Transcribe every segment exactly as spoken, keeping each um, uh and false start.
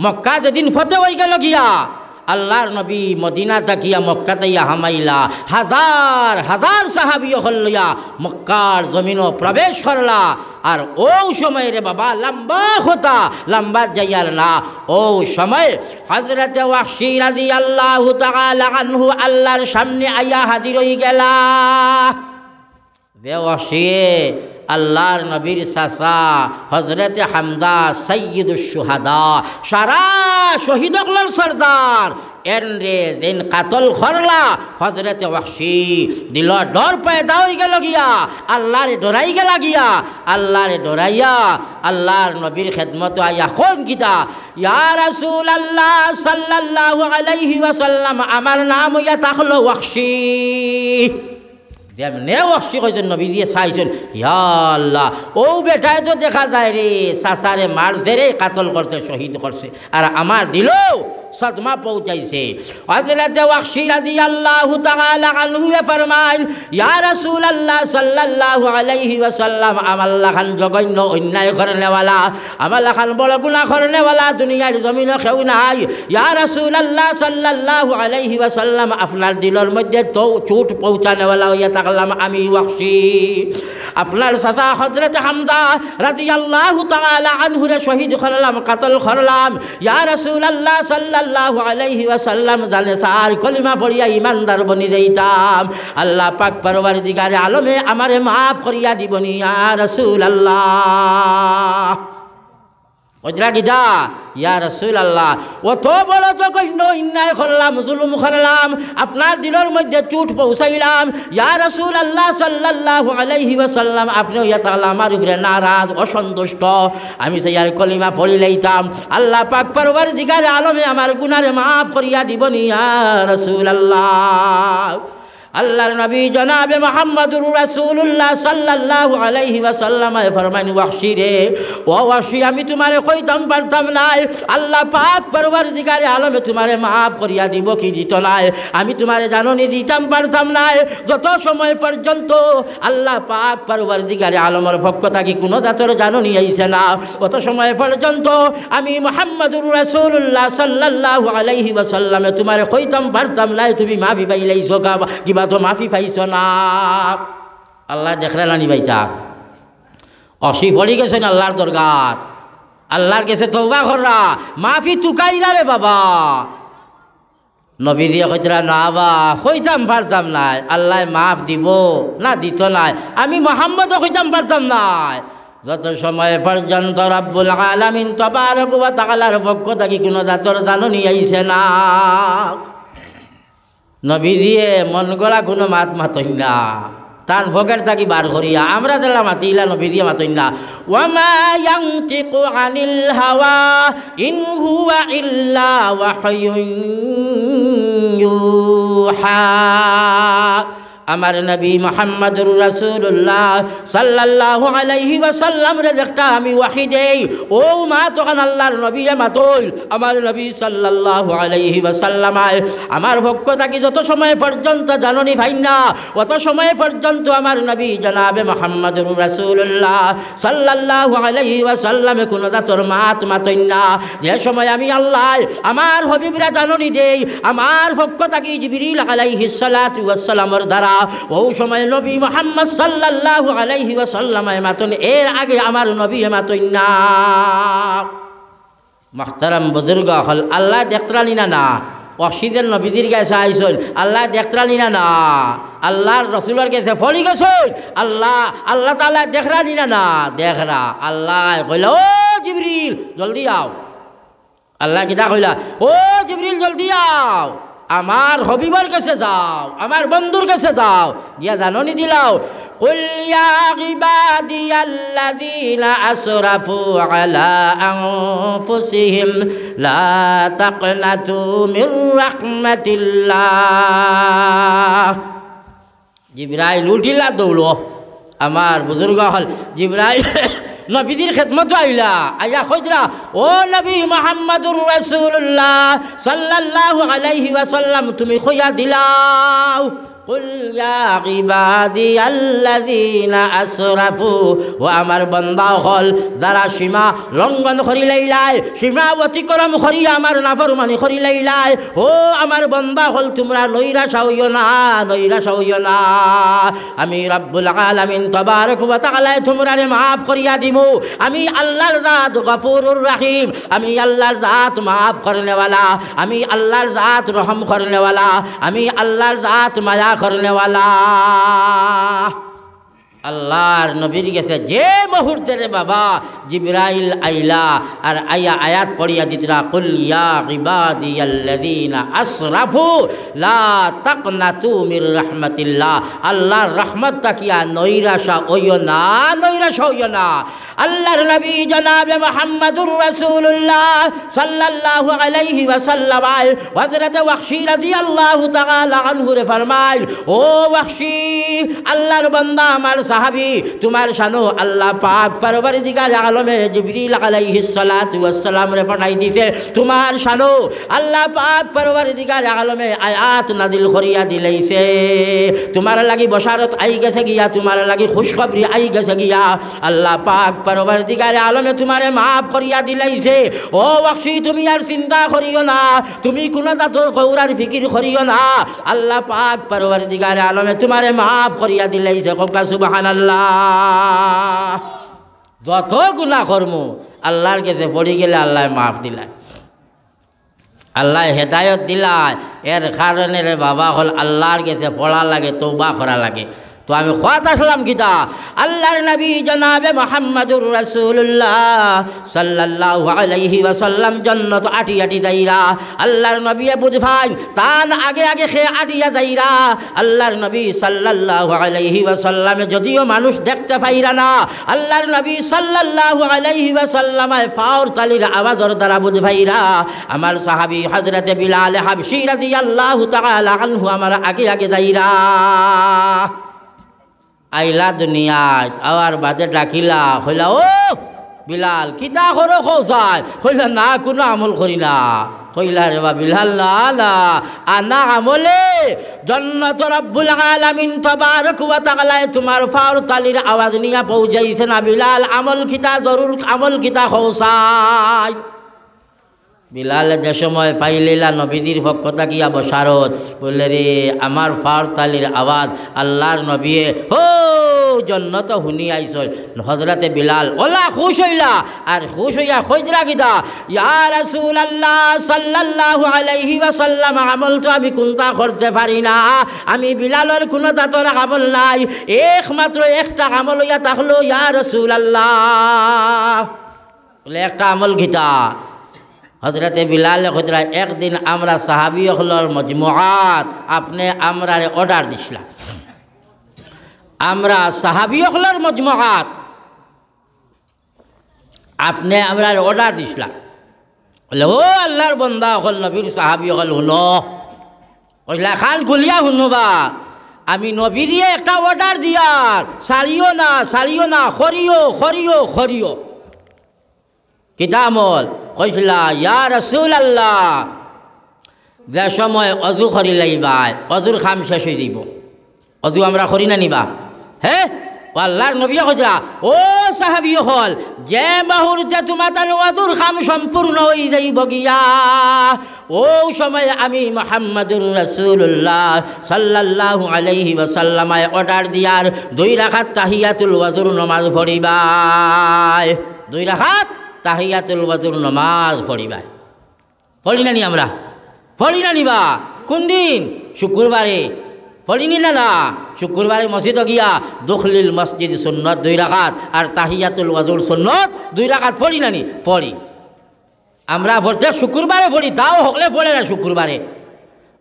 মক্কা যেদিন ফতে অইগেলো গিয়া, আল্লার নবী মদিনা থাকিয়া মক্কাত আইয়া হামাইলা, হাজার হাজার সাহাবী অকল লইয়া মক্কার জমিনো প্রবেশ করলা। আর অউ সময় রে বাবা, লম্বা কথা, লম্বা যাইয়ার না, অউ সময় হযরতে ওয়াহশী রাদিয়াল্লাহু তাআলা আনহু আল্লার সামনে আইয়া হাজির অইগেলা। যে ওয়াহশীয়ে আল্লার নবীর চাচা হযরতে হামজা সাইয়্যিদুশ শুহাদা, সারা শহীদ অকলর সর্দার, এনরে যেইন কাতল করলা হযরতে ওয়াহশী, দিলো ডর পয়দা অইগেলো গিয়া, আল্লারে ডরাইগেলা গিয়া, আল্লারে ডরাইয়া আল্লার নবীর খেদমতো আইয়া কইন কিতা, ইয়া রাসূলুল্লাহ সাল্লাল্লাহু আলাইহি ওয়াসাল্লাম, আমার নাম অইয়া থাকলো ওয়াহশী। যেমনে ওয়াহশী কইছইন, নবীজিয়ে চাইছইন, ইয়া আল্লাহ, অউ বেটায় তো দেখা যায় রে, চাচারে মারছে রে, কাতল করছে, শহীদ করছে, আর আমার দিলো সদমা পৌঁছাইছে। হযরতে ওয়াহশী রাদিয়াল্লাহু তাআলা আনহুয়ে ফরমাইন, ইয়া রাসূলুল্লাহ সাল্লাল্লাহু আলাইহি ওয়াসাল্লাম, আমার লাখান জঘন্য অন্যায় করনেওয়ালা, আমার লাখান বড় গুনাহ করনেওয়ালা দুনিয়ার জমিনো কেউ নাই। ইয়া রাসূলুল্লাহ সাল্লাল্লাহু আলাইহি ওয়াসাল্লাম, আপনার দিলর মধ্যে তো চোট পৌঁছানেওয়ালা অইয়া থাকলাম আমি ওয়াহশী। আপনার চাচা হযরতে হামজা রাদিয়াল্লাহু তাআলা আনহুরে শহীদ করলাম, কাতল করলাম। ইয়া রাসূলুল্লাহ সাল্লাল্লাহু আলাইহি ওয়াসাল্লাম, জানে চার কলিমা পড়িয়া ইমানদার বনি যাইতাম। আল্লাহ পাক পরওয়ারদিগারে আলমে আমারে মাফ করিয়া দিবনি, ইয়া রাসূলুল্লাহ। কইতরা কিতা? ইয়া রাসূলুল্লাহ, অত বড় জঘন্য অন্যায় করলাম, জুলুম করলাম, আপনার দিলর মধ্যে চোট পৌঁছাইলাম। ইয়া রাসূলুল্লাহ সাল্লাল্লাহু আলাইহি ওয়াসাল্লাম, আপনে অইয়া থাকলা আমার উপরে নারাজ, অসন্তুষ্ট। আমি চাইয়ার কলিমা পড়ি লাইতাম। আল্লাহ পাক পরওয়ারদিগারে আলমে আমার গুনারে মাফ করিয়া দিবনি, ইয়া রাসূলুল্লাহ। আল্লার নবী জনাবে মুহাম্মাদুর রাসূলুল্লাহ সাল্লাল্লাহু আলাইহি ওয়াসাল্লামে ফরমাইন, ওয়াহশী রে, ও ওয়াহশী, আমি তুমারে কইতাম পারতাম নায়, আল্লাহ পাক পরওয়ারদিগারে আলমে তুমারে মাফ করিয়া দিবো কি দিতো নায়, আমি তুমারে জাননি দিতাম পারতাম নায়। যত সময় পর্যন্ত আল্লাহ পাক পরওয়ারদিগারে আলমর পক্ষ থাকি কুনু জাতর জাননি আইছে না, অত সময় পর্যন্ত আমি মুহাম্মাদুর রাসূলুল্লাহ সাল্লাল্লাহু আলাইহি ওয়াসাল্লামে তুমারে কইতাম পারতাম নায়, তুমি মাফি পাইলাইছো, কিবা তো মাফি পাইছো না। আল্লায় দেখরা নানি বাইতা, ওয়াহশী পড়ি গেছইন আল্লার দরগাত, আল্লার গেছে তওবা কররা, মাফি তুকাইরা রে বাবা। নবীজিয়ে কইতরা, না বা, কইতাম পারতাম নায়, আল্লায় মাফ দিবো না দিতো নায়, আমি মুহাম্মদও কইতাম পারতাম নায়। যত সময় পর্যন্ত রব্বুল আলামিন তাবারক ওয়া তাআলার পক্ষ থাকি কুনু জাতর জাননি আইছে না। নবীজিয়ে মনগড়া কুনু মাত মাতইন না, তান পকেট থাকি বার করিয়া আমরা যেলা মাতিলা, নবীজিয়ে মাতইন না। ওয়া মা ইয়ানতিকু আনিল হাওয়া, ইন হুয়া ইল্লা ওয়াহয়ুন ইউহা। আমার নবী মুহাম্মাদুর রাসূলুল্লাহ সাল্লাল্লাহু আলাইহি ওয়াসাল্লামরে যেকটা আমি ওয়াহি দেই, অউ মাত অখান আল্লার নবীয়ে মাতইন। আমার নবী সাল্লাল্লাহু আলাইহি ওয়াসাল্লামে আমার পক্ষ থাকি যত সময় পর্যন্ত জাননি পাইন না, অত সময় পর্যন্ত আমার নবী জনাবে মুহাম্মাদুর রাসূলুল্লাহ সাল্লাল্লাহু আলাইহি ওয়াসাল্লামে কুনু জাতর মাত মাতইন না। যে সময় আমি আল্লায় আমার হাবিবরে জাননি দেই, আমার পক্ষ থাকি জিবরিল আলাইহিস সালাতু ওয়াস সালামর দ্বারা, অউ সময় নবী মুহাম্মদ সাল্লাল্লাহু আলাইহি ওয়াসাল্লামে মাতইন, এর আগে আমার নবীয়ে মাতইন না। মুহতারাম বুজুর্গ অকল, আল্লায় দেখতরা নি না না? ওয়াহশী যেন নবীজির গেছে আইছইন, আল্লায় দেখতরা নি না না? আল্লার রসুলর গেছে পড়ি গেছইন, আল্লাহ, আল্লাহ তাআলায় দেখরা নি না না? দেখরা। আল্লায় কইলা, "ও জিবরিল, জলদি আও।" আল্লায় কিতা কইলা, "ও জিবরিল, জলদি আও, আমার হাবিবর গেছে যাও, আমার বন্ধুর গেছে যাও, গিয়া জাননি দিলাও।" قل يا عبادي الذين أسرفوا على أنفسهم لا تقنطوا من رحمة الله। জিবরাইল উঠিলা দৌড়ো। আমার বুজুর্গ অকল, জিবরাইল নবীজির খেদমতো আইলা, আইয়া কইতরা, "ও নবী মুহাম্মাদুর রাসূলুল্লাহ সাল্লাল্লাহু আলাইহি ওয়াসাল্লাম, তুমি কইয়া দিলাও, قل يا عبادي الذين أسرفوا, ও আমার বন্দা অকল, যারা সীমা লঙ্ঘন করি লাইলায়, সীমা অতিক্রম করি আমার নাফরমানি করি লাইলায়, ও আমার বন্দা অকল, তুমরা নৈরাশা অইও না, নৈরাশা অইও না। আমি রব্বুল আলামিন তবারক ওয়া তাআলায় তুমরারে মাফ করিয়া দিমু। আমি আল্লাহর জাত গফুরুর রহিম, আমি আল্লাহর জাত মাফ করনেওয়ালা, আমি আল্লাহর জাত রহম করনেওয়ালা, আমি আল্লাহর জাত মায়া করনেওয়ালা। আল্লাহর নবীর গেছে যে মুহূর্তে রে বাবা জিবরাইল আইলা আর আইয়া আয়াত পড়িয়া দিতরা, قل يا عبادي الذين أسرفوا لا تقنطوا من رحمة الله, আল্লাহর রহমত থাকিয়া নৈরাশা অইও না, নৈরাশা অইও না। আল্লাহর নবী জনাবে মুহাম্মাদুর রাসূলুল্লাহ সাল্লাল্লাহু আলাইহি ওয়াসাল্লাম হযরতে ওয়াহশী রাদিয়াল্লাহু তাআলা আনহুরে ফরমাইল, ও ওয়াহশী, আল্লাহর বান্দা, আমার সাহাবী, তুমার শানো আল্লাহ পাক পরওয়ারদিগারে আলমে জিবরিল আলাইহিস সালাতু ওয়াস সালামরে পাঠাই দিছে। তুমার শানো আল্লাহ পাক পরওয়ারদিগারে আলমে আয়াত নাজিল করিয়া দিলাইছে। তুমার লাগি বশারত আই গেছে গিয়া, তুমার লাগি খুশখবরি আই গেছে গিয়া। আল্লাহ পাক পরওয়ারদিগারে আলমে তুমারে মাফ করিয়া দিলাইছে। ও ওয়াহশী, তুমি আর চিন্তা করিও না, তুমি কুনু জাতর কৌরার ফিকির করিও না। আল্লাহ পাক পরওয়ারদিগারে আলমে তুমারে মাফ করিয়া দিলাইছে। কউক্কা সুবহানাল্লাহ। যত গুনা করমু, আল্লাহর গেছে পড়ি গেলে আল্লায় মাফ দিলায়। আল্লায় হেদায়ত দিলায়, এর কারণে রে বাবা অকল আল্লাহর গেছে পড়া লাগে, তওবা করা লাগে। তো আমি কওয়াত আছলাম কিতা, আল্লাহর নবী জনাবে মুহাম্মাদুর রাসূলুল্লাহ সাল্লাল্লাহু আলাইহি ওয়াসাল্লাম জন্নত আটি আটি যাইরা। আল্লাহর নবীয়ে বুঝ পাইন, তান আগে আগে কে আটিয়া যাইরা। আল্লাহর নবী সাল্লাল্লাহু আলাইহি ওয়াসাল্লামে যদিও মানুষ দেখতে পাইরা না, আল্লাহর নবী সাল্লাল্লাহু আলাইহি ওয়াসাল্লামে পাওর তালির আওয়াজর দ্বারা বুঝ পাইরা। আমার সাহাবী হযরতে বিলাল হাবশী রাদিয়াল্লাহু তাআলা আনহু আমার আগে আগে যাইরা। আইলা দুনিয়াত, আওয়ার বাদে ডাকিলা, কইলা, "ও বিলাল, কিতা করো কও চাই?" কইলা, "না, কুনু আমল করি না।" কইলা, "রে বা বিলাল, না, না, আনা আমলে জন্নত রব্বুল আলামিন তাবারক ওয়া তাআলায় তুমার পাওর তালির আওয়াজ নিয়া পৌঁছাইছে না বিলাল, আমল কিতা জরুর, আমল কিতা কও চাই?" বিলালে যে সময় পাইলিলা নবীজির পক্ষ থাকিয়া বশারত, বলে, "রে, আমার পাওর তালির আওয়াজ, আল্লাহর নবীয়ে হো জন্নত হুনি আইছইন।" হযরতে বিলাল অলা খুশ অইলা, আর খুশ অইয়া কইতরা কিতা, "ইয়া রাসূলুল্লাহ সাল্লাল্লাহু আলাইহি ওয়াসাল্লাম, আমল তো আমি কুনতা করতে পারি না, আমি বিলালর কুনু জাতর আমল নাই, একমাত্র একটা আমল অইয়া থাকলো, ইয়া রাসূলুল্লাহ।" বলে, "একটা আমল কিতা?" হযরতে বিলালে কইতরা, "একদিন আমরা সাহাবী অকলর মজমুআত, আপনে আমরারে অর্ডার দিছলা। আমরা সাহাবী অকলর মজমুআত, আপনে আমরারে অর্ডার দিছলা।" বলে, "ও আল্লাহর বন্দা অকল, নবীর সাহাবী অকল, হুনো।" কইলা, "কান খুলিয়া হুনো বা, আমি নবীরে একটা অর্ডার দিয়ার, ছাড়িও না, ছাড়িও না, করিও, করিও, করিও।" কিতা আমল? কইছলা, "ইয়া রাসূলুল্লাহ, যে সময় অজু করি লাইবায়, অজুর কাম শেষ অই যাইবো।" অজু আমরা করি না নি বা? হে? ও আল্লাহর নবীয়ে কইতরা, "ও সাহাবী অকল, যে মুহূর্তে তুমাতান অজুর কাম সম্পূর্ণ অই যাইবো গিয়া, অউ সময় আমি মুহাম্মাদুর রাসূলুল্লাহ সাল্লাল্লাহু আলাইহি ওয়াসাল্লামে অর্ডার দিয়ার দুই রাকাত তাহিয়াতুল ওয়াজুর নমাজ পড়িবায়, দুই রাকাত তাহিয়াতুল ওয়াজুর নমাজ পড়িবায়।" পড়ি না নি আমরা? পড়ি না নি বা? কুন দিন? শুক্রবারে। পড়ি নি না, না? শুক্রবারে মসজিদো গিয়া দুখুলুল মসজিদ সুন্নত দুই রাকাত, আর তাহিয়াতুল ওয়াজুর সুন্নত দুই রাকাত পড়ি না নি? পড়ি। আমরা প্রত্যেক শুক্রবারে পড়ি, তাও হকলে পড়ে না শুক্রবারে।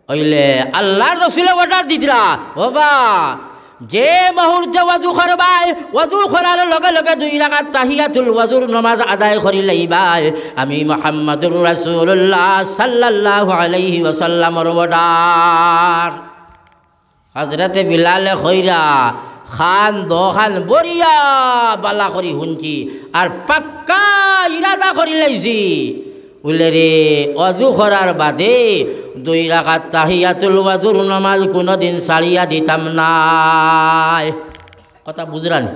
অইলে আল্লাহর রসুলে অর্ডার দিতরা, "ও বা, যে মুহূর্তে ওয়াজু করবায়, ওয়াজু করার লগে লগে দুই রাকাত তাহিয়াতুল ওয়াজুর নমাজ আদায় করি লইবায়, আমি মুহাম্মাদুর রাসূলুল্লাহ সাল্লাল্লাহু আলাইহি ওয়াসাল্লামর অর্ডার।" হযরতে বিলালে কইরা, "কান দুখান বড়িয়া বালা করি হুনছি, আর পাক্কা ইরাদা করি লাইছি।" বুলে, "রে, ওয়াজু করার বাদে দুই রাকাত তাহিয়াতুল ওয়াজুর নামাজ কুনুদিন ছাড়িয়া দিতাম নায়। কথা বুঝরানি?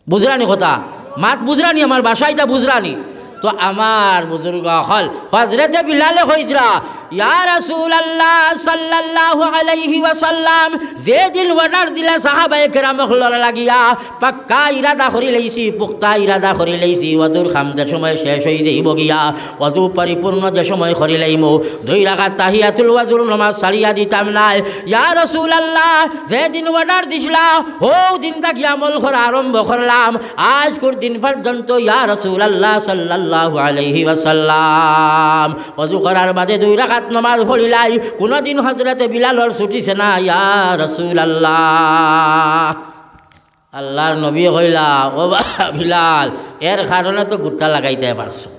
বুঝরানি কথা? মাত বুঝরানি? আমার ভাষা ইতা বুঝরানি? তো আমার বুজুর্গ অকল, হজরতে বিলালে কইতরা, ইয়া রাসূলুল্লাহ সাল্লাল্লাহু আলাইহি ওয়াসাল্লাম, যেদিন order দিলা সাহাবায়ে কেরাম অকলর লাগিয়া, পাক্কা ইরাদা করি লাইছি, পুক্তা ইরাদা করি লাইছি, ওয়াজুর কাম যে সময় শেষ অই যাইবো গিয়া, ওয়াজু পরিপূর্ণ যে সময় করি লাইমু, দুই রাকাত তাহিয়াতুল ওয়াজুর নামাজ ছাড়িয়া দিতাম নায়। ইয়া রাসূলুল্লাহ, যেদিন order দিছলা, হউ দিন থাকি আমল করা আরম্ভ করলাম, আইজকুর দিন পর্যন্ত, ইয়া রাসূলুল্লাহ সাল্লাল্লাহু আলাইহি ওয়াসাল্লাম। ওয়াজু করার বাদে দুই রাকাত নামাজ পড়িলাই, কুনুদিন হজরতে বিলালর ছুটিছে না, ইয়া রাসূলুল্লাহ। আল্লার নবী কইলা, "ও বা-, বিলাল, এর কারণে তো গুট্টা লাগাইতায় পারছো,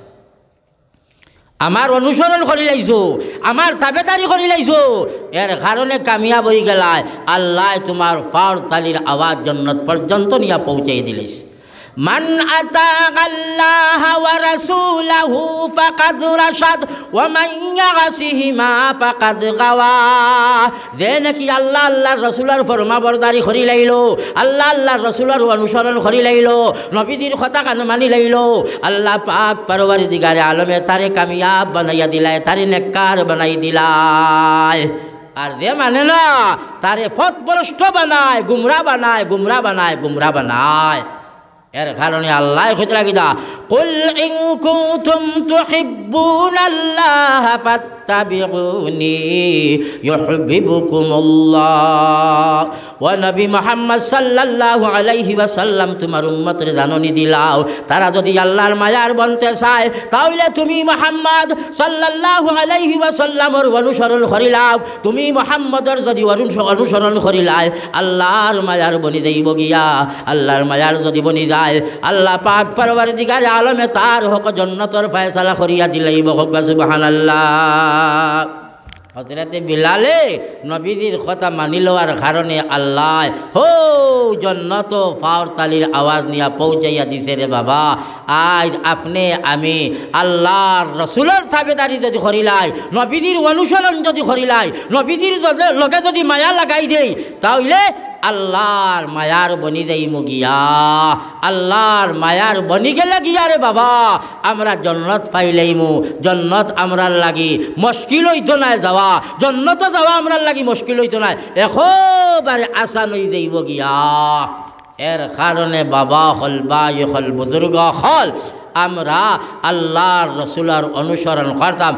আমার অনুসরণ করি লাইছো, আমার তাবেদারি করি লাইছো, এর কারণে কামিয়াব অই গেলায়। আল্লায় তুমার পাওর তালির আওয়াজ জন্নত পর্যন্ত নিয়া পৌঁছাই দিলিছে।" মান আতাআল্লাহা ওয়া রাসূলাহু ফাকাদ রাশাদ ওয়া মান ইয়াসিহিমা ফাকাদ গাওয়া। যে নাকি আল্লাহ, আল্লার রসুলর ফরমাবরদারি করি লাইলো, আল্লাহ, আল্লার রসুলর অনুসরণ করি লাইলো, নবীজির কথা কান মানি লাইলো, আল্লাহ পাক পরওয়ারদিগারে আলমে তারে কামিয়াব বানাইয়া দিলায়, তারে নেককার বানাই দিলায়। আর যে মানে না, তারে পথভ্রষ্ট বানায়, গুমরা বানায়, গুমরা বানায়, গুমরা বানায়। এর কারণে আল্লায় কইতরা কিতা, "কুল ইন কুনতুম তুহিব্বুনাল্লাহা ফাত্তাবিউনি ইউহবিবকুমুল্লাহ।" ও নবী মুহাম্মদ সাল্লাল্লাহু আলাইহি ওয়াসাল্লাম, তুমার উম্মতরে জাননি দিলাও, তারা যুদি আল্লার মায়ার বনতে চায়, তাইলে তুমি মুহাম্মদ সাল্লাল্লাহু আলাইহি ওয়াসাল্লামর অনুসরণ করিলাও। তুমি মুহাম্মদর যুদি অনুস-, অনুসরণ করিলায়, আল্লার মায়ার বনি যাইবো গিয়া। আল্লার মায়ার যুদি বনি যায়, আল্লাহ পাক পরওয়ারদিগারে আলমে তার হক জন্নতর ফয়সালা করিয়া দিলাইবো। কউক্কা সুবহানাল্লাহ। হজরতে বিলালে নবীজির কথা মানি লওয়ার কারণে আল্লায় হউ জন্নতো পাওর তালির আওয়াজ নিয়া পৌঁছাইয়া দিছে রে বাবা। আইজ আপনে আমি আল্লার রসুলর তাবেদারি যুদি করিলাই, নবীজির অনুসরণ যুদি করিলাই, নবীজির যুদি, লগে যুদি মায়া লাগাই দেই, তাইলে আল্লার মায়ার বনি যাইমু গিয়া। আল্লার মায়ার বনি গেলে গিয়া রে বাবা, আমরা জন্নত পাইলাইমু। জন্নত আমরার লাগি মুশকিল অইতো নায় যাওয়া, জন্নতো যাওয়া আমরার লাগি মুশকিল অইতো নায়, একেবারে আসান অই যাইবো গিয়া। এর কারণে বাবা অকল, ভাই অকল, বুজুর্গ অকল, আমরা আল্লার রসুলর অনুসরণ করতাম।